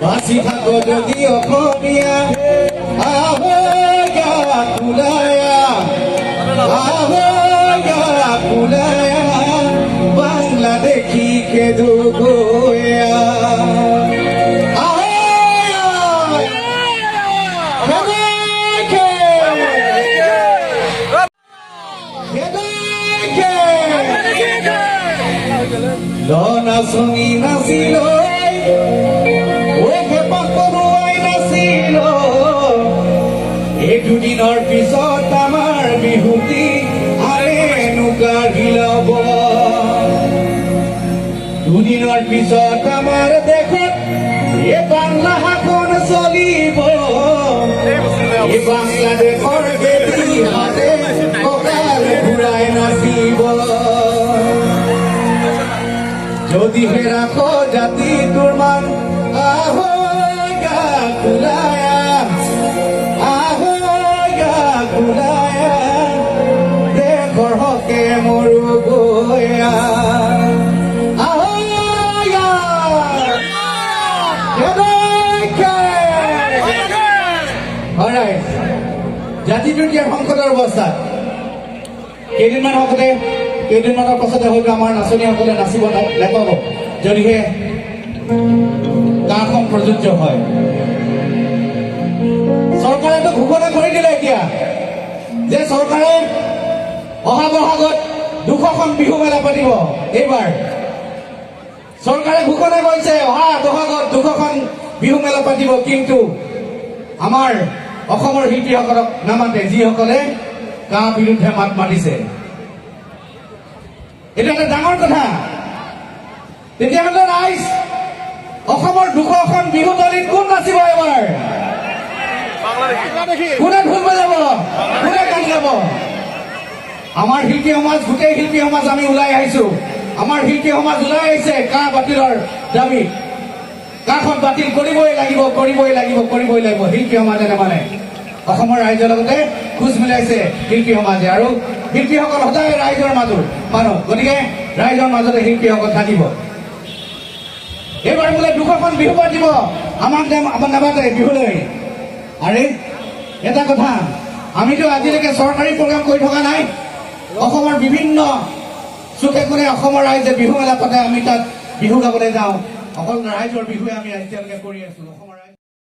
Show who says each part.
Speaker 1: বাচি থাক যদি অসমীয়া, আহৈ গা কুলায়া, আহৈ গা কুলায়া, বাংলাদেশী খেদো গয়া। আহৈ খেদৈ খেদ, খেদৈ খেদ। নাচনী নাছিল, কৰুৱাই নাছিল। এই দুদিনৰ পিছত আমাৰ বিহুটি আনেনো কাঢ়ি ল'ব। দুদিনৰ পিছত আমাৰ দেশত এই বাংলা শাসন চলিব। এই বাংলাদেশৰ বেটীহঁতে কঁকাল ঘূৰাই নাচিব। যদিহে ৰাখ জাতিটোৰ মান, আহৈ গা কুলায়া, আহৈ গা কুলায়া, দেশৰ হকে মৰো গয়া। আহৈ গা খেদৈ খেদ। হয়, জাতিটো এতিয়া সংকটৰ অৱস্থাত। কেইদিনমান হকতে, কেইদিনমানৰ পাছতে হয়তো আমাৰ নাচনীসকলে নাচিব নাপাব, যদিহে কাখন প্ৰযোজ্য হয়। চৰকাৰেতো ঘোষণা কৰি দিলে এতিয়া যে চৰকাৰে অহা বহাগত 200খন বিহু মেলা পাতিব। এইবাৰ চৰকাৰে ঘোষণা কৰিছে, অহা বহাগত 200খন বিহু মেলা পাতিব। কিন্তু আমাৰ অসমৰ শিল্পীসকলক নামাতে, যিসকলে কা বিৰুদ্ধে মাত মাতিছে। এইটো এটা ডাঙৰ কথা। তেতিয়াহ'লে ৰাইজ, অসমৰ 200খন বিহুতলীত কোন নাচিব এবাৰ? কোনে ঢোল বজাব? কোনে গান গাব? আমাৰ শিল্পী সমাজ, গোটেই শিল্পী সমাজ আমি ওলাই আহিছো। আমাৰ শিল্পী সমাজ ওলাই আহিছে কা বাতিলৰ দাবীত। কাখন বাতিল কৰিবই লাগিব, কৰিবই লাগিব, কৰিবই লাগিব। শিল্পী সমাজে নামানে। অসমৰ ৰাইজৰ লগতে খোজ মিলাইছে শিল্পী সমাজে আৰু শিল্পীসকল সদায় ৰাইজৰ মাজৰ মানুহ, গতিকে ৰাইজৰ মাজতে শিল্পীসকল থাকিব। এইবাৰ বোলে 200খন বিহু পাতিব, আমাক আমাক নামাতে বিহুলৈ। আৰে, এটা কথা, আমিতো আজিলৈকে চৰকাৰী প্ৰগ্ৰাম কৰি থকা নাই। অসমৰ বিভিন্ন চুকে কোণে অসমৰ ৰাইজে বিহু মেলা পাতে, আমি তাত বিহু গাবলৈ যাওঁ। অকল ৰাইজৰ বিহুৱে আমি এতিয়ালৈকে কৰি আছো অসমৰ।